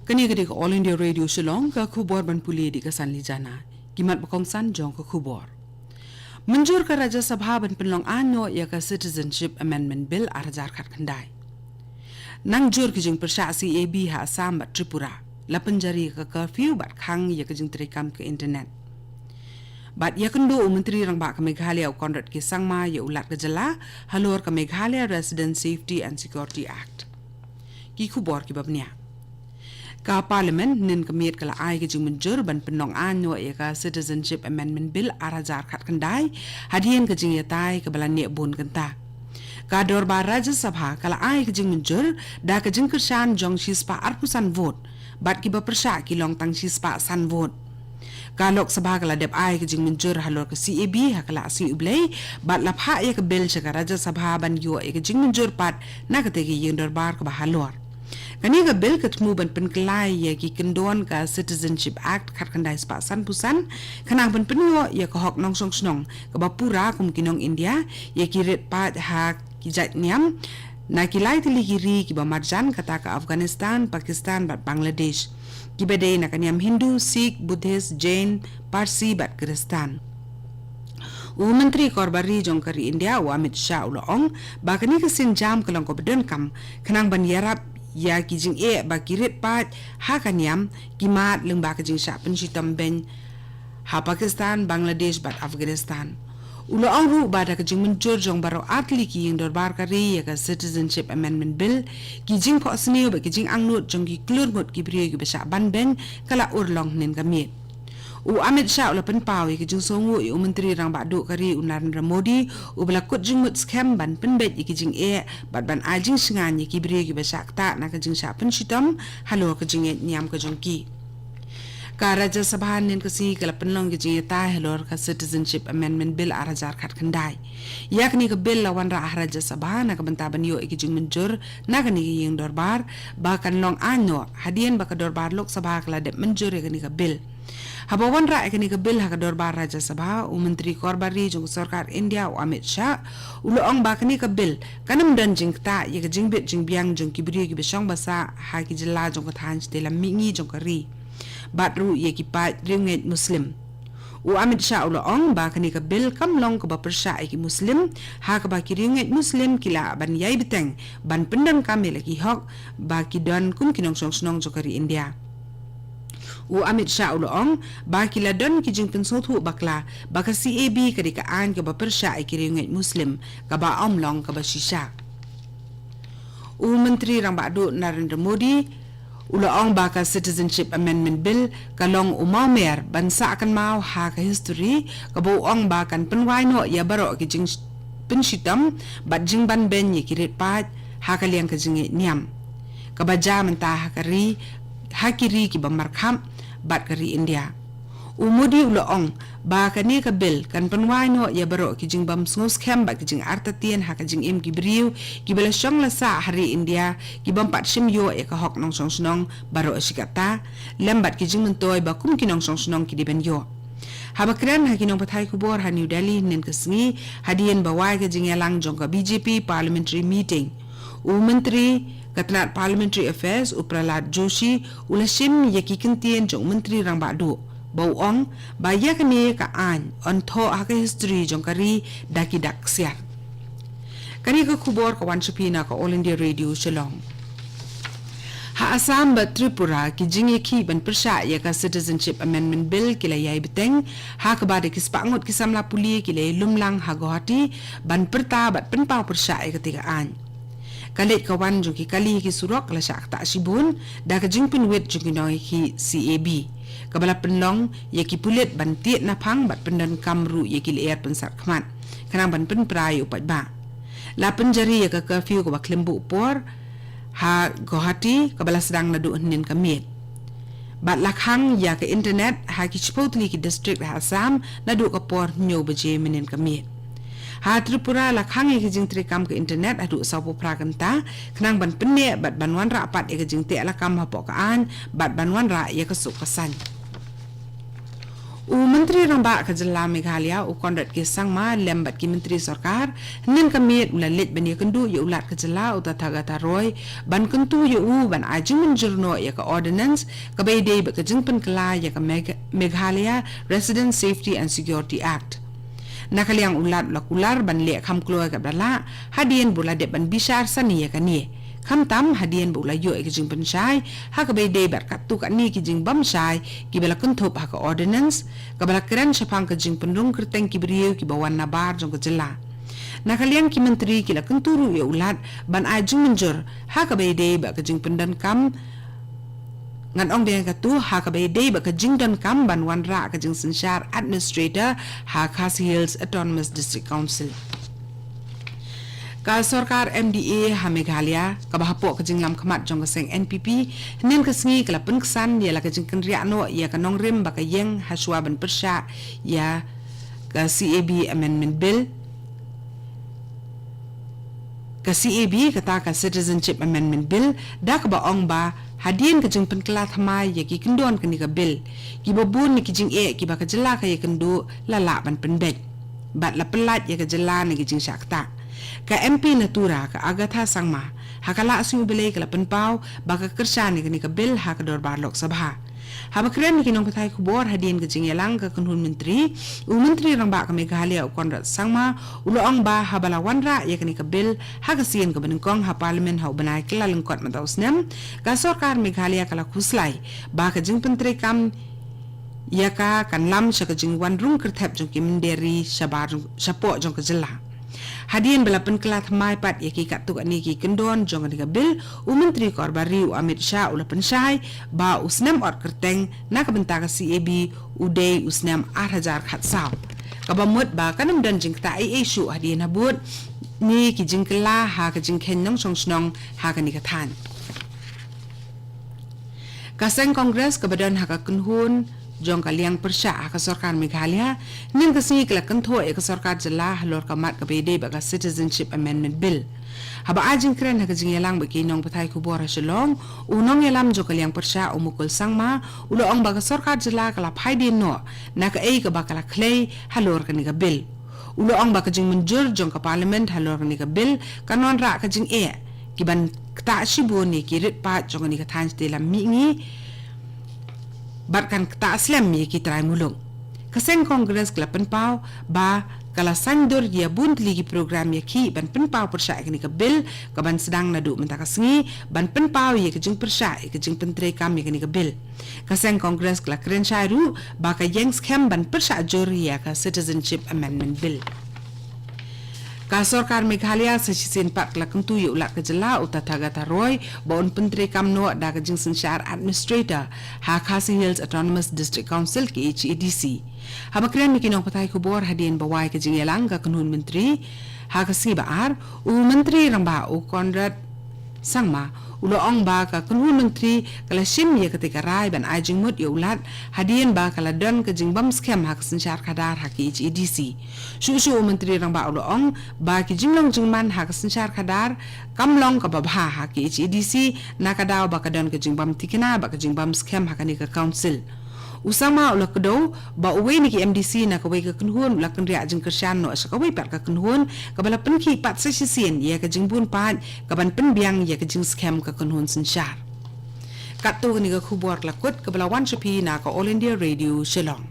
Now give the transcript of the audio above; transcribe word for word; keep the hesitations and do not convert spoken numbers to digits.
Kane ka dei ka All India Radio Shillong, ka khubor ban pule da ka Sanli Jana. Ki mat ba kongsan jong ka khubor. Mynjur ka Rajya Sabha ban pynlong aiñ noh ïa ka Citizenship Amendment Bill ar hajar khatkhyndai. Nang jur ki jingpyrshah C A B ha Assam bad Tripura, la pynjari ka curfew bad khang ïa ka jingtrei kam ka internet. Bad ïakynduh u Myntri Rangbah ka Meghalaya u Conrad K Sangma ïa u Lat ka jylla halor ka Meghalaya Resident Safety and Security Act. Ki khubor kiba bniah. Ka Parliament hynnin ka miet ka la ai ka jingmynjur ban pynlong aiñ noh ïa ka Citizenship Amendment Bill ar hajar khatkhyndai, hadien ka jingïatai kaba la neh bun kynta. Ka Dorbar Rajya Sabha ka la ai ka jingmynjur da ka jingkyrshan jong shispah arphew san vote, bad kiba pyrshah ki long tang shispah san vote. Ka Lok Sabha ka la dep ai ka jingmynjur halor ka C A B ha ka la sngi U Blei, bad la phah ïa ka bill sha ka Rajya Sabha ban ïoh ïa ka jingmynjur pat na katei ka ïing dorbar kaba halor. Kane ka bill ka thmu ban pynkylla ïa ki kyndon ka Citizenship Act khatkhyndai spah sanphew san, khnang ban pynïoh ïa ka hok nongshong shnong kaba pura kum ki nong India ïa ki rit paid ha ki jait niam na ki lai tylli ki ri kiba marjan, kata ka Afghanistan, Pakistan bad Bangladesh, kiba dei na ka niam Hindu, Sikh, Buddhist, Jain, Parsi bad Khristan. U Myntri Korbar Ri jong ka ri India u Amit Shah u la ong ba kane ka sienjam ka long kaba donkam khnang ban ïarap ïa ki jingeh ba ki rit paid ha ka niam ki mad lyngba ka jingshah pynshitom beiñ ha Pakistan, Bangladesh bad Afghanistan. U la ong ruh ba da ka jingmynjur jong baroh artylli ki ïing dorbar ka ri ïa ka Citizenship Amendment Bill, ki jingphohsniew bad ki jingangnud jong ki klur ngut ki briew kiba shah ban beiñ ka la urlong hynnin ka miet. U Amit Shah u la pynpaw ïa ka jingsngewnguh ïa u Myntri Rangbah Duh ka ri u Narendra Modi, uba la kut jingmut skhem ban pynbeit ïa ki jingeh bad ban ai jingshngaiñ ïa ki briew kiba shah ktah na ka jingshah pynshitom halor ka jingngeit niam ka jong ki. Ka Rajya Sabha hynnin ka sngi ka la pynlong ka jingïatai halor ka Citizenship Amendment Bill ar hajar khatkhyndai. Ïa kane ka bill la wanrah ha Rajya Sabha na ka bynta ban ïoh ïa ka jingmynjur na kane ka ïing dorbar ba kan long aiñ noh, hadien ba ka Dorbar Lok Sabha ka la dep mynjur ïa kane ka bill. Haba wanrah ïa kane ka bill ha ka Dorbar Rajya Sabha, u Myntri Korbar Ri jong ka Sorkar India u Amit Shah u la ong ba kane ka bill kan ym don jingktah ïa ka jingbit jingbiang jong ki briew kiba shong basa ha ki jylla jong ka thaiñ shatei lam mihngi jong ka ri, bad ruh ïa ki paid riewngeit Muslim. U Amit Shah u la ong ba kane ka bill kam long kaba pyrshah ïa ki Muslim, ha kaba ki riewngeit Muslim ki lah ban ïai bteng ban pyndonkam ïa la ki hok ba ki don kum ki nongshong shnong jong ka ri India. U Amit Shah u la ong ba ki la don ki jingpynsngewthuh bakla ba ka C A B ka dei ka aiñ kaba pyrshah ïa ki riewngeit Muslim, kaba ym long kaba shisha. U Myntri Rangbah Duh Narendra Modi u la ong ba ka Citizenship Amendment Bill ka long u mawmer ban sah kynmaw ha ka history, kaba u ong ba kan pynwai noh ïa baroh ki jingpynshitom bad jingban beiñ ïa ki rit paid ha ka liang ka jingngeit niam, kaba jia mynta ha ka ri, ha ki ri kiba markhap bad ka ri India. U Modi u la ong ba kane ka bill kan pynwai noh ïa baroh ki jingbym sngewskhem bad ki jingartatien ha ka jingim ki briew kiba la shong la sah ha ri India, ki bym pat shim ïoh ïa ka hok nongshong shnong baroh shi katta, lem bad ki jingmyntoi ba kum ki nongshong shnong ki dei ban ïoh. Haba kren ha ki nongpathai khubor ha New Delhi hynnin ka sngi, hadien ba wai ka jingïalang jong ka B J P Parliamentary Meeting, u Myntri ka tnat Parliamentary Affairs u Prahlad Joshi u la shim ïa ki kyntien jong u Myntri Rangbah Duh, ba u ong ba ïa kane ka aiñ yn thoh ha ka history jong ka ri da ki dak ksiar. Kane ka khubor ka wan sha phi na ka All India Radio Shillong. Ha Assam bad Tripura ki jingïakhih ban pyrshah ïa ka Citizenship Amendment Bill ki la ïai bteng, ha kaba da ki spah ngut ki samla pule ki la ïai lum lang ha Guwahati ban pyrta bad pynpaw pyrshah ïa katei ka aiñ. Ka leit ka wan jong ki kali ha ki surok ka la shah ktah shibun da ka jingpynwit jong ki nongïakhih C A B, kaba la pynlong ïa ki pulit ban tied naphang bad pyndonkam ruh ïa ki lyer pynsat khmat khnang ban pynpra ïa u paidbah. La pynjari ïa ka curfew kaba khlem buh por ha Guwahati, kaba la sdang naduh hynnin ka miet. Bad la khang ïa ka internet ha ki shiphew tylli ki district ha Assam naduh ka por hynñiew baje mynnin ka miet. Ha Tripura la khang ïa ka jingtrei kam ka internet haduh sawphew phra kynta khnang ban pynneh bad ban wanrah pat ïa ka jingteh lakam hapoh ka aiñ bad ban wanrah ïa ka suk ka saiñ. U Myntri Rangbah ka Jylla Meghalaya, u Conrad K Sangma, lem bad ki Myntri Sorkar, hynnin ka miet u la leit ban ïakynduh ïa u Lat ka Jylla, u Tathagata Roy, ban kyntu ïa u ban ai jingmynjur noh ïa ka ordinance kaba ïadei bad ka jingpynkylla ïa ka Megh-, Meghalaya Resident Safety and Security Act. Na ka liang u Lat u la kular ban leh kham kloi kaba la, hadien ba u la dep ban bishar sani ïa kane. Khamtam hadien ba u la ïoh ïa ka jingpynshai ha kaba ïadei bad katto katne ki jingbymshai kiba la kynthup ha ka ordinance, kaba la kren shaphang ka jingpynrung kyrteng ki briew kiba wan nabar jong ka jylla. Na ka liang ki Myntri ki la kyntu ruh ïa u Lat ban ai jingmynjur ha kaba ïadei bad ka jingpyndonkam, ngan ong biang katto, ha kaba ïadei bad ka jingdonkam ban wanrah ka jingsynshar administrator ha Khasi Hills Autonomous District Council. Ka sorkar M D A ha Meghalaya, kaba hapoh ka jinglam khmat jong ka seng N P P, hynnin ka sngi ka la pynksan ïa la ka jingkynriah noh ïa ka nongrim ba ka ïeng hashwa ban pyrshah ïa ka C A B Amendment Bill. Ka C A B, kata ka Citizenship Amendment Bill, da kaba ong ba hadien ka jingpynkylla thymmai ïa ki kyndon kane ka bill, kiba bun na ki jingeh kiba ka jylla ka ïakynduh la lah ban pynbeit bad la pyllait ïa ka jylla na ki jingshah ktah. Ka M P na Tura, ka Agatha Sangma, ha ka Lad Sngi U Blei ka la pynpaw ba ka kyrshan ïa kane ka bill ha ka dorbar Lok Sabha. Haba kren ïa ki nongpathai khubor hadien ka jingïalang ka kynhun myntri, u Myntri Rangbah ka Meghalaya, u Conrad Sangma, u la ong ba haba la wanrah ïa kane ka bill ha ka sien kaba nyngkong ha Parliament ha u bnai Kyllalyngkot mynta u snem, ka sorkar Meghalaya ka la khuslai ba ka jingpyntreikam ïa ka kan lam sha ka jingwan rung kyrthep jong ki mynder ri shabar jong, shapoh jong ka jylla. Hadien ba la pynkylla thymmai pat ïa ki katto katne ki kyndon jong kane ka bill, u Myntri Kor Barim, u Amit Shah, u la pynshai ba u snem ot kyrteng na ka bynta ka C A B u dei u snem ar hajar khatsaw, kaba mut ba kan ym don jingktah ei ei shuh hadien habud ne ki jingkylla ha ka jingkheiñ nongshong shnong ha kane ka thaiñ. Ka seng Congress kaba don ha ka kynhun jong ka liang pyrshah ha ka sorkar Meghalaya, hynnin ka sngi ka la kynthoh ïa ka sorkar jylla halor ka mat kaba ïadei bad ka Citizenship Amendment Bill. Haba ai jingkren ha ka jingïalang bad ki nongpathai khubor ha Shillong, u nongïalam jong ka liang pyrshah, u Mukul Sangma, u la ong ba ka sorkar jylla ka la phai dien noh na kaei kaba ka la khlei halor kane ka bill. U la ong ba ka jingmynjur jong ka Parliament halor kane ka bill kan wanrah ka jingeh kiban ktah shibun ïa ki rit paid jong kane ka thaiñ shatei lam mihngi bad kan ktah slem ïa ki trai muluk. Ka seng Congress ka la pynpaw ba ka la saiñdur ïa bun tylli ki program ïakhih ban pynpaw pyrshah ïa kane ka bill, kaban sdang naduh mynta ka sngi ban pynpaw ïa ka jingpyrshah ïa ka jingpyntreikam ïa kane ka bill. Ka seng Congress ka la kren shai ruh ba ka ïeng skhem ban pyrshah jur ïa ka Citizenship Amendment Bill. Ka sorkar Meghalaya sa shisien pat ka la kyntu ïa u Lat ka jylla, u Tathagata Roy, ba un pyntreikam noh da ka jingsynshar administrator ha Khasi Hills Autonomous District Council, K H A D C. Haba kren ïa ki nongpathai khubor hadien ba wai ka jingïalang ka kynhun myntri ha ka sngi ba ar, u Myntri Rangbah, u Conrad Sangma, u la ong ba ka kynhun myntri ka la shim ïa katei ka rai ban ai jingmut ïa u Lat hadien ba ka la don ka jingbym skhem ha ka synshar khadar ha K H A D C. Shuh shuh u Myntri Rangbah u la ong ba ki jinglong jingman ha ka synshar khadar kam long kaba bha ha K H A D C, na ka daw ba ka don ka jingbym thikna bad ka jingbym skhem ha kane ka council. U Sangma u la kdew ba uwei na ki M D C na kawei ka kynhun u la kynriah jingkyrshan noh sha kawei pat ka kynhun, kaba la pynkhih pat sa shisien ïa ka jingbun paid kaban pynbiang ïa ka jingskhem ka kynhun synshar. Katto kane ka khubor la kut kaba la wan sha phi na ka All India Radio Shillong.